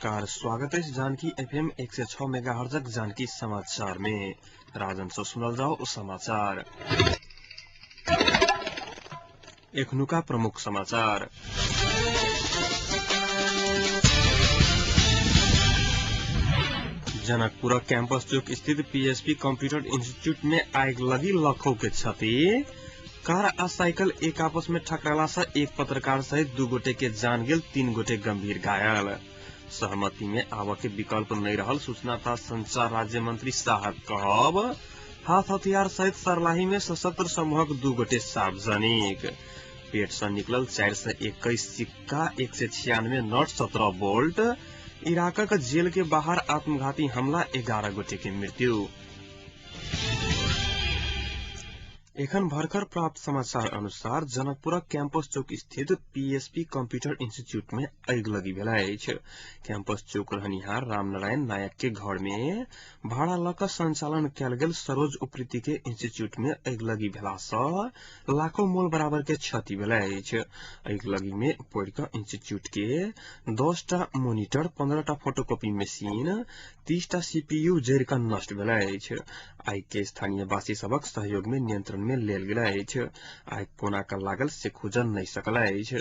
नमस्कार, स्वागत है जानकी एफएम 106 मेगाहर्जक जानकी समाचार में। राजन से सुनल जाओ समाचार। एखनुका प्रमुख समाचार। जनकपुर कैंपस चौक स्थित पीएसपी कंप्यूटर इंस्टीट्यूट में आग लगी लाखों के क्षति। कार आ साइकिल एक आपस में ठकराला से एक पत्रकार सहित 2 गोटे के जान गेल, 3 गोटे गंभीर घायल। सहमति में आव के विकल्प नहीं रहल सूचना तथा संचार राज्य मंत्री साहब कहब। हाथ हथियार सहित सरलाही में सशस्त्र समूहक 2 गोटे सार्वजनिक। पेट से निकलल 421 सिक्का, 196 not, 17 bolt. इराकक जेल के बाहर आत्मघाती हमला, 11 गोटे के मृत्यु। एखन भर्खर प्राप्त समाचार अनुसार जनकपुर कैंपस चौक स्थित पीएसपी कंप्यूटर इंस्टीट्यूट में अगिलगी भेल अछि। कैंपस चौक रहनिहार रामनारायण नायक के घर में भाड़ा ल क संचालन कयल गेल सरोज उप्रीति के इंस्टीट्यूट में अगिलगी भेला सँ लाखों मोल बराबर के क्षति भेल अछि। अगिलगी में पड़ि क इंस्टीट्यूट के 10 टा मोनिटर, 15 टा फोटोकॉपी मशीन, 30 टा सीपीयू जरि क नष्ट भेल अछि। आगि के स्थानीय वासी सभक सहयोग में नियंत्रण में लेल गेल अछि। आगि कोना क लागल से खुजल नहि सकल अछि।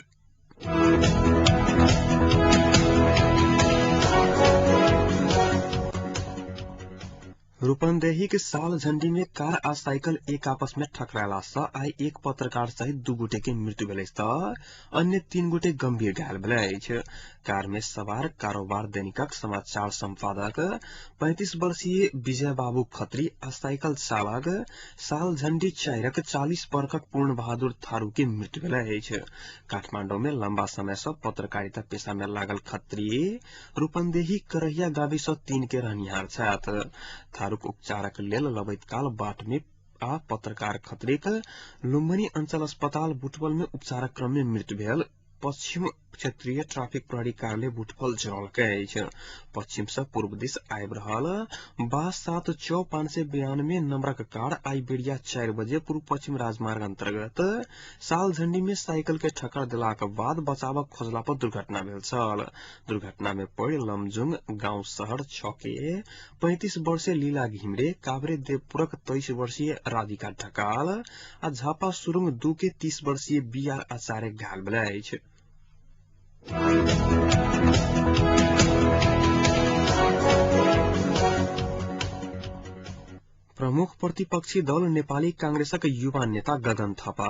रूपन्देही के साल झंडी में कार आ साइकिल एक आपस में ठकराला सँ आइ एक पत्रकार सहित 2 गोटे के मृत्यु भेल अछि त अन्य 3 गोटे गंभीर घायल भेल अछि। कार में सवार कारोबार दैनिकक समाचार संपादक 35 वर्षीय विजय बाबू खत्री आ साइकिल चालक साल झंडी 4 40 वर्षक पूर्ण बहादुर थारू के मृत्यु भेल अछि। काठमांडू में लंबा समय सँ पत्रकारिता पेशा में लागल खत्री रूपन्देही करहिया गाविस 3 के रहनिहार छथि। थारूक उपचारक लेल लबैत काल बाट में आ पत्रकार खत्रीक लुम्बनी अंचल अस्पताल बुटवल में उपचारक क्रम में मृत्यु भेल। पश्चिम क्षेत्रीय ट्राफिक प्रहरी कार्यालय बुटवल जनौलक अछि। पश्चिम से पूर्व दिस आबि रहल बा 7 6 592 नंबरक कार आई बेरिया 4 बजे पूर्व पश्चिम राजमार्ग अंतर्गत साल झंडी में साइकिल के ठक्कर देलाक बाद बचावक खोजला पर दुर्घटना भेल छल। दुर्घटना में पड़ि लमजुङ गांव शहर 6 के 35 वर्षीय लीला घिमरे, काभ्रे देवपुरक 23 वर्षीय राधिका ढकाल आ झापा सुरुङ 2 के 30 वर्षीय बी आर आचार्य घायल भेल अछि। प्रमुख प्रतिपक्षी दल नेपाली कांग्रेसक युवा नेता गगन थापा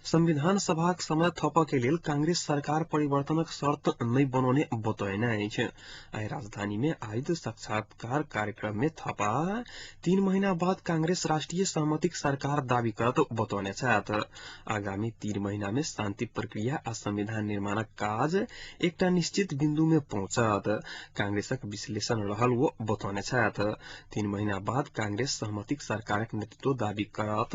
संविधान सभाक समय थप के लेल कांग्रेस सरकार परिवर्तनक शर्त नहि बनौने बतौने अछि। आइ राजधानी में आयोजित साक्षात्कार कार्यक्रम में थापा 3 महीना बाद कांग्रेस राष्ट्रीय सहमतिक सरकार दावी करत बतौने छथि। आगामी 3 महीना में शांति प्रक्रिया आ संविधान निर्माणक काज एकटा निश्चित बिन्दु में पहुंचत कांग्रेसक विश्लेषण रहल वो बतौने छथि। 3 महीना बाद कांग्रेस सहमति सरकारक नेतृत्व दावी करत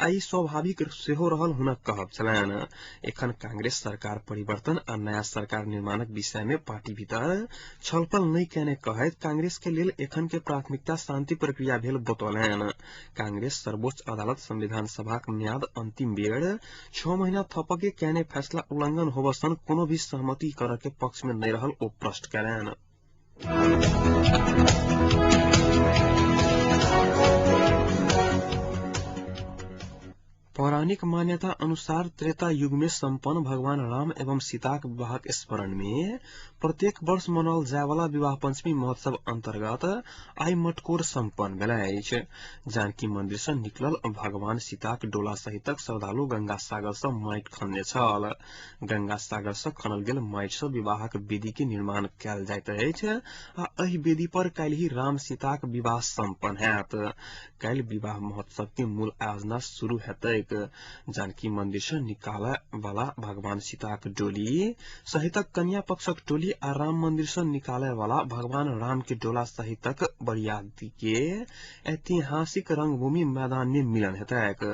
आ ई स्वाभाविक सेहो रहल हुनक कहब छलनि। एखन कांग्रेस सरकार परिवर्तन आ नया सरकार निर्माणक विषय में पार्टी भीतर छलफल नहि केने कहैत कांग्रेस के लेल एखन के प्राथमिकता शांति प्रक्रिया भेल बतौलनि। कांग्रेस सर्वोच्च अदालत संविधान सभाक म्याद अंतिम बेर 6 महीना थप के केने फैसला उल्लंघन होब सन कोनो भी सहमति करऽ के पक्ष में नहि रहल ओ प्रश्न केलनि। पौराणिक मान्यता अनुसार त्रेता युग में संपन्न भगवान राम एवं सीताक विवाहक स्मरण में प्रत्येक वर्ष मनाओल जायवाला विवाह पंचमी महोत्सव अंतर्गत आई मटकोर संपन्न भेल अछि। जानकी मंदिर से निकलल भगवान सीताक डोला सहितक श्रद्धालु गंगा सागर से माटि खनने छल। गंगा सागर से खनल गेल माटि से विवाहक वेदी के निर्माण कयल जाइत अछि आ एहि वेदी पर काल्हि राम सीताक विवाह संपन्न हैत। काल्हि विवाह महोत्सव के मूल आयोजना शुरू हेतैक। जानकी मंदिर से निकाले वाला भगवान सीताक डोली सहितक कन्या पक्षक टोली आ राम मंदिर से निकाले वाला भगवान राम के डोला सहितक बरियाती के ऐतिहासिक रंगभूमि मैदान में मिलन हेतैक।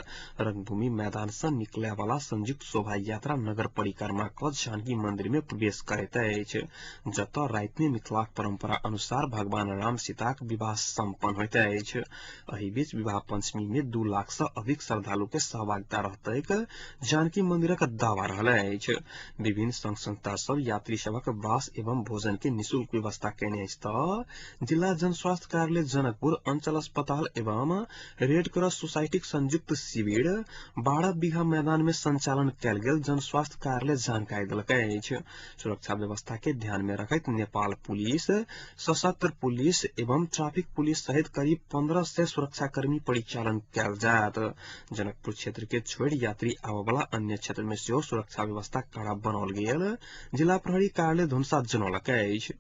रंगभूमि मैदान से निकले वाला संयुक्त शोभा यात्रा नगर परिक्रमा क जानकी मंदिर में प्रवेश करैत अछि, जतऽ राति में मिथिलाक परंपरा अनुसार भगवान राम सीताक विवाह संपन्न होइत अछि। एहि बीच विवाह पंचमी में 2 लाख से अधिक श्रद्धालु के सहभागिता रहतैक जानकी मंदिरक दावा रहल अछि। विभिन्न संघ संस्था सब यात्री सभक वास एवं भोजन के निशुल्क व्यवस्था केने अछि त जिला जनस्वास्थ्य कार्यालय जनकपुर अंचल अस्पताल एवं रेड क्रॉस सोसाइटीक संयुक्त शिविर 12 बीघा मैदान में संचालन कयल गेल जनस्वास्थ्य कार्यालय जानकारी देलक अछि। सुरक्षा व्यवस्था के ध्यान में रखैत नेपाल पुलिस, सशस्त्र पुलिस एवं ट्रैफिक पुलिस सहित करीब 1500 सुरक्षाकर्मी परिचालन कयल जायत। जनकपुर क्षेत्र के छोड़ि यात्री आबय वाला अन्य क्षेत्र में सेहो सुरक्षा व्यवस्था कड़ा बनाओल गेल जिला प्रहरी कार्यालय धनुषा जनौलक अछि।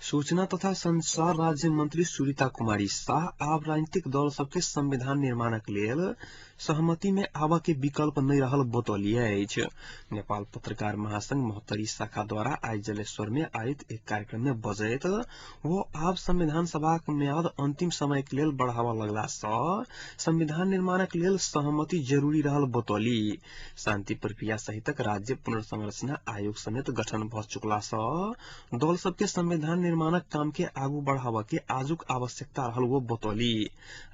सूचना तथा संचार राज्य मंत्री सुरीता कुमारी शाह आब राजनीतिक दल सबके संविधान निर्माणक लेल सहमति में आबऽ के विकल्प नहि रहल बतौलिए अछि। नेपाल पत्रकार महासंघ महोत्तरी शाखा द्वारा आइ जलेश्वर में आयोजित एक कार्यक्रम में बजैत वो आब संविधान सभाक म्याद अंतिम समय के लेल बढ़ावा लगला सँ संविधान निर्माणक लेल सहमति जरूरी रहल बतौली। शांति प्रक्रिया सहितक राज्य पुनर्संरचना आयोग समेत गठन भऽ चुकला सँ दल सबके संविधान निर्माणक काम के आगू बढ़ावा के आजुक आवश्यकता रहल वो बतौली।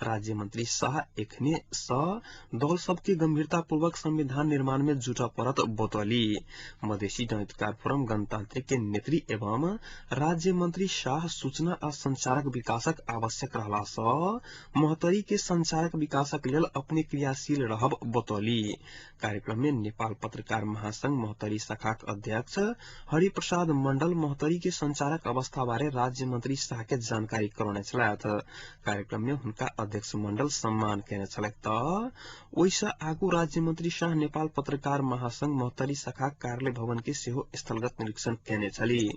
राज्य मंत्री शाह एखने सँ दल सबके गंभीरतापूर्वक संविधान निर्माण में जुटऽ पड़त बतौली। मधेसी जनअधिकार फोरम गणतांत्रिक के नेत्री एवं राज्य मंत्री शाह सूचना आ संचारक विकासक आवश्यक रहला सँ महोत्तरी के संचारक विकासक लेल अपने क्रियाशील रहब बतौली। कार्यक्रम में नेपाल पत्रकार महासंघ महोत्तरी शाखाक अध्यक्ष हरिप्रसाद मंडल महोत्तरी के संचारक अवस्था बारे राज्य मंत्री शाह के जानकारी करौने छलथि। कार्यक्रम में हुनका अध्यक्ष मंडल सम्मान केने छलथि त ओहिसँ आगू राज्य मंत्री शाह नेपाल पत्रकार महासंघ महोत्तरी शाखा कार्यालय भवन के सेहो स्थलगत निरीक्षण केने छली।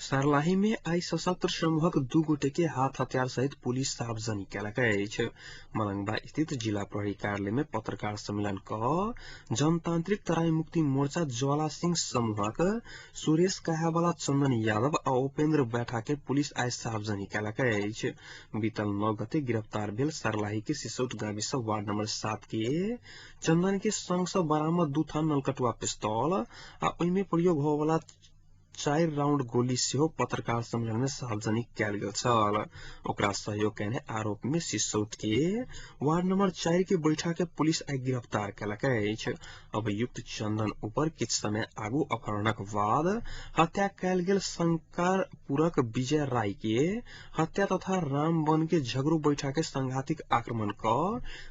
सर्लाही में आइ सशस्त्र समूहक 2 गोटे के हाथ हथियार सहित पुलिस सार्वजनिक केलक अछि। मलंगवा स्थित जिला प्रहरी कार्यालय में पत्रकार सम्मेलन क जनतांत्रिक तराई मुक्ति मोर्चा ज्वाला सिंह समूहक सुरेश कहावाला चंदन यादव आ उपेन्द्र बैठा के पुलिस आइ सार्वजनिक केलक अछि। बीतल 9 गते गिरफ्तार भेल सर्लाही के सिसौट गाविस वार्ड नंबर 7 के चंदन के संग सँ बरामद 2 थान नलकटुआ पिस्तौल आ ओहिमे प्रयोग होवला 4 राउंड गोली सेहो पत्रकार सम्मेलन में सार्वजनिक कयल गेल छल। ओकरा सहयोग केने आरोप में सिसौट के वार्ड नंबर 4 के बैठा के पुलिस आइ गिरफ्तार केलक अछि। अभियुक्त चंदन ऊपर किछु समय आगू अपहरणक बाद हत्या कयल गेल शंकरपुरक विजय राय के हत्या तथा रामवन के झगड़ू बैठा के संघातिक आक्रमण क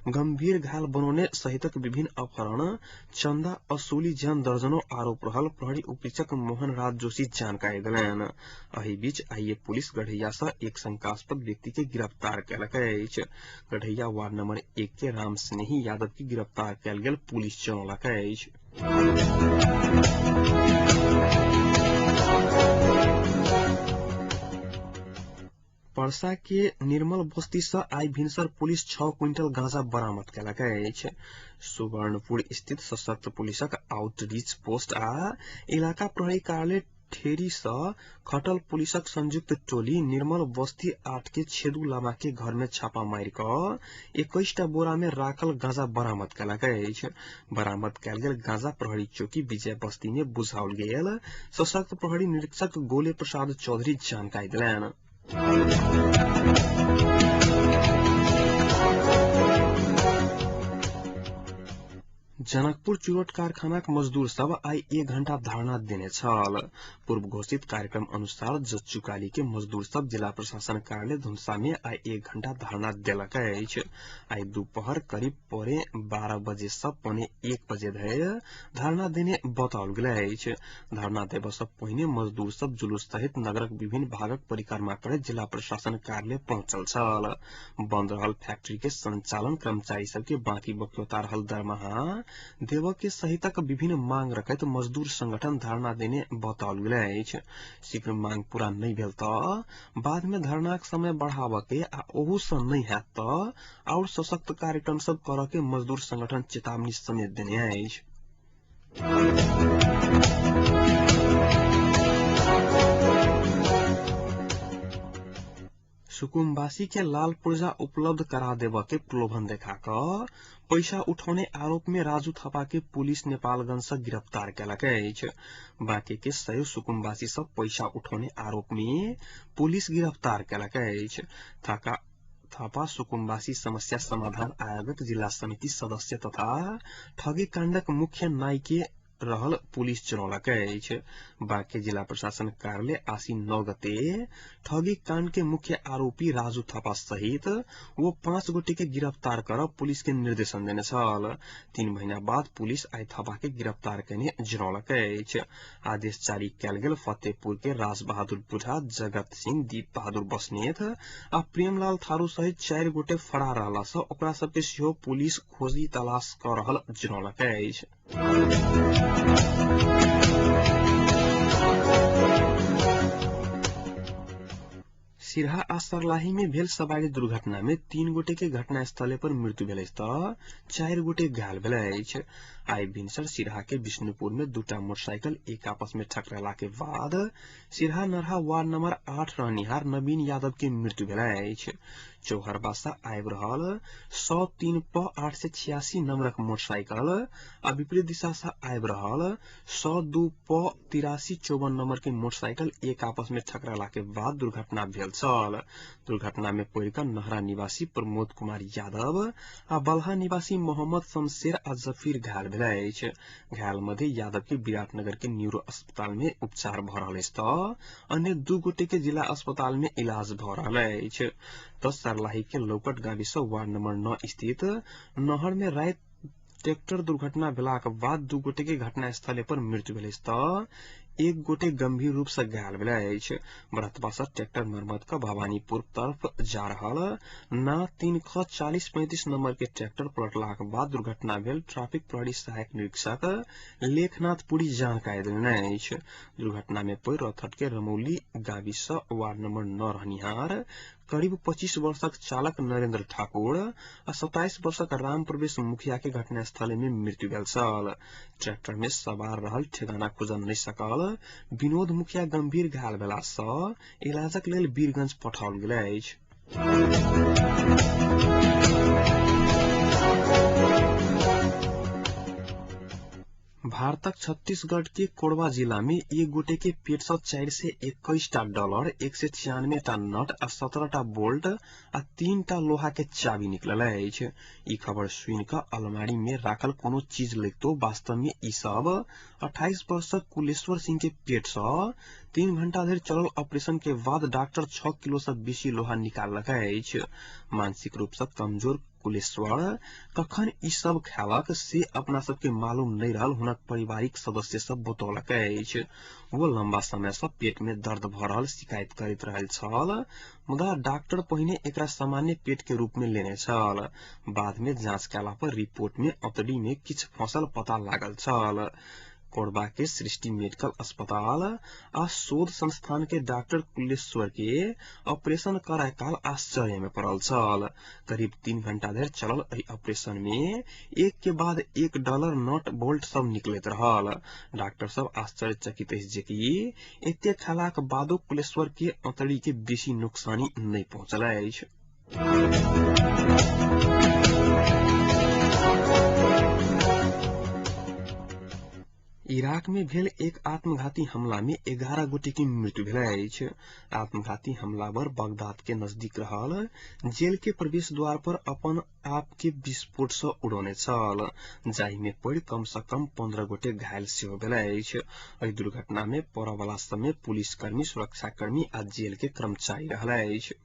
गंभीर घायल बनौने सहितक विभिन्न अपहरण चंदा असूली जन दर्जनों आरोप रहल प्रहरी उपरीक्षक मोहन राज जोशी जानकारी देलनि। एहि बीच आइए पुलिस गढ़ैया सँ एक शंकास्पद व्यक्ति के गिरफ्तार केलक अछि। गढ़ैया वार्ड नंबर 1 के राम स्नेही यादव के गिरफ्तार कयल गेल पुलिस जनौलक अछि। परसा के निर्मल बस्ती सँ आइ भिनसर पुलिस 6 क्विंटल गांजा बरामद केलक अछि। सुवर्णपुर स्थित सशस्त्र पुलिसक आउटरीच पोस्ट आ इलाका प्रहरी कार्यालय ठेरी सँ खटल पुलिसक संयुक्त टोली निर्मल बस्ती 8 के छेदू लामा के घर में छापा मारि कऽ 21टा बोरा में राखल गांजा बरामद केलक अछि। बरामद कयल गेल गांजा प्रहरी चौकी विजय बस्ती में बुझाओल गेल सशस्त्र प्रहरी निरीक्षक गोले प्रसाद चौधरी जानकारी देलनि। जनकपुर चुरोट कारखानाक मजदूर सब आइ 1 घंटा धरना देने छल। पूर्व घोषित कार्यक्रम अनुसार जच्चुकाली के मजदूर सब जिला प्रशासन कार्यालय धनुषा में आइ 1 घंटा धरना देलक अछि। आइ दोपहर करीब 11:45 बजे सँ 12:45 बजे धरि धरना देने बताओल गेल अछि। धरना देबऽ सँ पहिने मजदूर सब जुलूस सहित नगरक विभिन्न भागक परिक्रमा करैत जिला प्रशासन कार्यालय पहुंचल छल। बंद रहल फैक्ट्री के संचालन कर्मचारी सबके बाकी बक्यौता रहल दरमाहा देवक के सहितक विभिन्न मांग रखैत मजदूर संगठन धरना देने बताओल गेल अछि। शीघ्र मांग पूरा नहि भेल त बाद में धरनाक समय बढ़ाबऽ के आ ओहू सँ नहि हैत त और सशक्त कार्यक्रम सब करऽ के मजदूर संगठन चेतावनी समेत देने अछि। सुकुम्बासी के लाल पुर्जा उपलब्ध करा देबऽ के प्रलोभन देखा कऽ पैसा उठौने आरोप में राजू थापा के पुलिस नेपालगंज से गिरफ्तार केलक अछि। बाँके के सय सुकुम्बासी सब पैसा उठौने आरोप में पुलिस गिरफ्तार केलक अछि। थापा सुकुम्बासी समस्या समाधान आयोगक जिल्ला समिति सदस्य तथा ठगी काण्डक मुख्य नायके रहल पुलिस जनौलक अछि। बाँके जिल्ला प्रशासन कार्यालय आसिन 9 गते ठगी काण्ड के मुख्य आरोपी राजू थापा सहित वो 5 गोटे के गिरफ्तार कर पुलिस के निर्देशन देने छल। 3 महीना बाद पुलिस आइ थापा के गिरफ्तार केने जनौलक अछि। आदेश जारी कयल गेल फतेहपुर के राज बहादुर बुढ़ा, जगत सिंह, दीप बहादुर बस्नेत आ प्रेमलाल थारू सहित 4 गोटे फरार रहला सँ ओकरा सबके सेहो पुलिस खोजी तलाश क रहल जनौलक अछि। सिरहा आ सर्लाही में भेल सवारी दुर्घटना में 3 गोटे के घटनास्थले पर मृत्यु भेल तऽ 4 गोटे घायल भेल अछि। आइ भिनसर सिरहा के विष्णुपुर में 2टा मोटरसाइकिल एक आपस में टकराला के बाद सिरहा नरहा वार्ड नंबर 8 रहनिहार नवीन यादव के मृत्यु भेल अछि। चौहरबा से आबि रहल 103 प 886 नंबरक मोटरसाइकिल आ विपरीत दिशा से आबि रहल 102 प 8354 नंबर के मोटरसाइकिल एक आपस में टकराला के बाद दुर्घटना भेल छल। दुर्घटना में पड़ि कऽ नहरा निवासी प्रमोद कुमार यादव आ बलहा निवासी मोहम्मद शमशेर आ जफीर घायल भेल अछि। घायल मध्ये यादव के विराटनगर के न्यूरो अस्पताल में उपचार भऽ रहल अछि तऽ अन्य 2 गोटे के जिला अस्पताल में इलाज भऽ रहल अछि। तऽ सर्लाही के लौकट गाविस वार्ड नंबर 9 स्थित नहर में राति ट्रैक्टर दुर्घटना भेलाक बाद 2 गोटे के घटनास्थले पर मृत्यु भेल अछि तऽ 1 गोटे गंभीर रूप से घायल भेल अछि। बरतवा से ट्रैक्टर मरम्मत क भवानीपुर तरफ जा रहल ना 3 ख 4035 नंबर के ट्रैक्टर पलटलाक बाद दुर्घटना भेल ट्रैफिक प्रहरी सहायक निरीक्षक लेखनाथ पुरी जानकारी देने अछि। दुर्घटना में पड़ि रौतहट के रमौली गाविस वार्ड नंबर 9 रहनिहार करीब 25 वर्षक चालक नरेंद्र ठाकुर आ 27 वर्षक राम प्रवेश मुखिया के घटनास्थल में मृत्यु भेल छल। ट्रैक्टर में सवार रहल ठेगाना खुजल नहि सकल विनोद मुखिया गंभीर घायल भेला सँ इलाजक लेल वीरगंज पठाओल गेल अछि। भारतक छत्तीसगढ़ के कोरबा जिला में एक गोटे के पेट सँ 421 टा डॉलर, 196 टा नट आ 17 टा बोल्ट आ 3 टा लोहा के चाबी निकलल अछि। ई खबर सुनि कऽ अलमारी में राखल कोनो चीज लगितो वास्तव में ई सब 28 वर्षक कुलेश्वर सिंह के पेट सँ 3 घंटा धरि चलल ऑपरेशन के बाद डॉक्टर 6 किलो सँ बेसी लोहा निकाललक अछि। मानसिक रूप सँ कमजोर कुलेश्वर कखन ई सब खेलक से अपना सबके मालूम नहीं रहल हुनक पारिवारिक सदस्य सब बतौलक अछि। वो लंबा समय से पेट में दर्द भऽ रहल शिकायत करैत रहल छल, मुदा डॉक्टर पहिने एकरा सामान्य पेट के रूप में लेने छल। बाद में जांच कयला पर रिपोर्ट में अतड़ी में किछु फसल पता लागल छल। कोरबा के सृष्टि मेडिकल अस्पताल आ शोध संस्थान के डॉक्टर कुलेश्वर के ऑपरेशन कराय काल आश्चर्य में पड़ल छल। करीब 3 घंटा धरि चलल एहि ऑपरेशन में एक के बाद एक डॉलर नट बोल्ट सब निकलैत रहल। डॉक्टर सब आश्चर्यचकित अछि जे कि एते खेलाक बादो कुलेश्वर के अतड़ी के बेसी नुकसानी नहि पहुंचल अछि। इराक में भेल एक आत्मघाती हमला में 11 गोटे के मृत्यु भेल अछि। आत्मघाती हमलावर बगदाद के नजदीक रहल जेल के प्रवेश द्वार पर अपन आप के विस्फोट से उड़ौने छल, जाहि में पड़ि कम से कम 15 गोटे घायल सेहो भेल अछि। एहि दुर्घटना में पड़य वाला समय पुलिसकर्मी, सुरक्षाकर्मी आ जेल के कर्मचारी रहल अछि।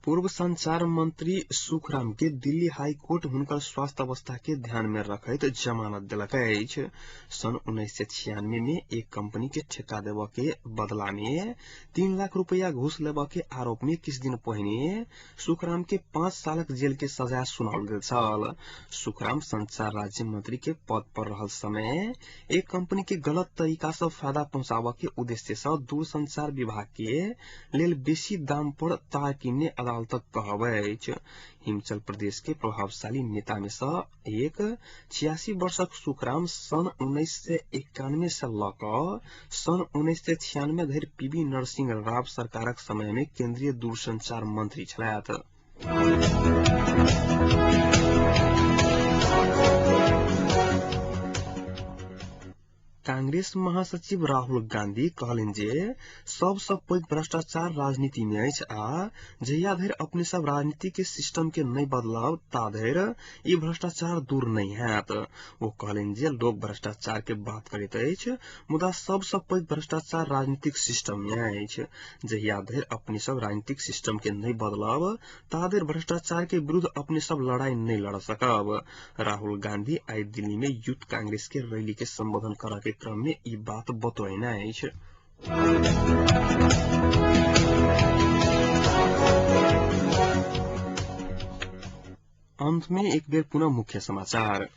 पूर्व संचार मंत्री सुखराम के दिल्ली हाई कोर्ट हुनकर स्वास्थ्य अवस्था के ध्यान में रखैत जमानत देलक अछि। सन 1996 में एक कंपनी के ठेका देबऽ के बदला में 3 लाख रुपया घूस लेबऽ के आरोप में किछु दिन पहिने सुखराम के 5 सालक जेल के सजा सुनाओल गेल छल। सुखराम संचार राज्य मंत्री के पद पर रहल समय एक कंपनी के गलत तरीका से फायदा पहुंचाबऽ के उद्देश्य से दूरसंचार विभाग के लेल बेसी दाम पर तार किनने साल तक कहब अछि। हिमाचल प्रदेश के प्रभावशाली नेता में सँ एक 86 वर्षक सुखराम सन् 1991 से लऽ कऽ सन् 1996 धरि पीवी नरसिंह राव सरकारक समय में केंद्रीय दूरसंचार मंत्री छलथि। कांग्रेस महासचिव राहुल गांधी कहलनि जे सबसँ पैघ भ्रष्टाचार राजनीति में अछि आ जहिया धरि अपने सब राजनीति के सिस्टम के नहि बदलाव ता धरि ई भ्रष्टाचार दूर नहि हैत। ओ कहलनि जे लोक भ्रष्टाचार के बात करैत अछि, मुदा सबसँ पैघ भ्रष्टाचार राजनीतिक सिस्टम में अछि। जहिया धरि अपने सब राजनीतिक सिस्टम के नहि बदलब ता धरि भ्रष्टाचार के विरुद्ध अपने सब लड़ाई नहि लड़ सकब। राहुल गांधी आई दिल्ली में यूथ कांग्रेस के रैली के संबोधन करऽ के क्रम में ई बात बतौने अछि। अंत में एक बेर पुनः मुख्य समाचार।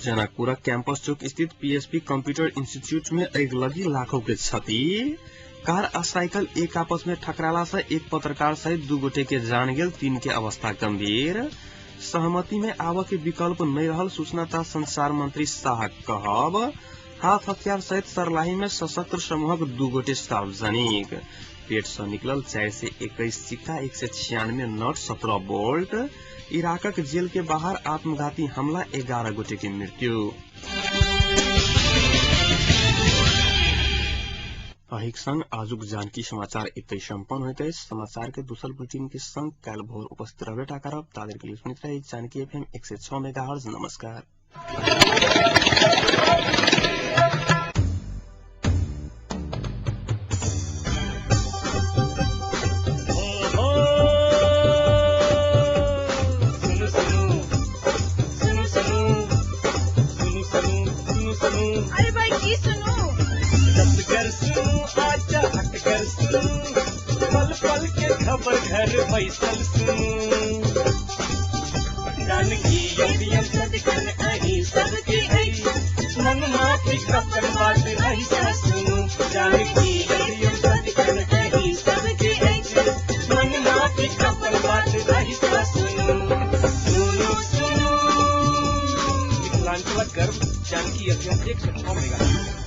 जनकपुरा कैंपस चौक स्थित पीएसपी कंप्यूटर इंस्टीट्यूट में अगिलगी लाखों के क्षति। कार आ साइकिल एक आपस में ठकराला से एक पत्रकार सहित 2 गोटे के जान गेल, 3 के अवस्था गंभीर। सहमति में आबऽ के विकल्प नहीं रहल सूचना तथा संचार मंत्री शाह कहब। हाथ हथियार सहित सरलाही में सशस्त्र समूहक 2 गोटे सार्वजनिक। पेट से निकलल 421 सिक्का, 196 नोट, 17 बोल्ट। इराकक जेल के बाहर आत्मघाती हमला, 11 गोटे के मृत्यु। अहिक संग आजुक जानकी समाचार एतय सम्पन्न होइत अछि। समाचार के दोसर बुलेटिन के संग काल्हि भोर उपस्थित रहबे टा करब। ताधरि के लिए सुनैत रही जानकी एफएम 106 मेगाहर्ट्ज। नमस्कार। अरे भाई की सुनू? पल पल के खबर घर बैसल सुनू, जानकी एफएम सदिखन अहीं सबके अछि, मन माफी खबर बात अहीं सँ सुनू, जानकी एफएम सदिखन अहीं सबके अछि, मन माफी खबर बात अहीं सँ सुनू, सुनू सुनू। मिथिलांचलक गर्व जानकी एफएम 106 मेगाहर्ट्ज।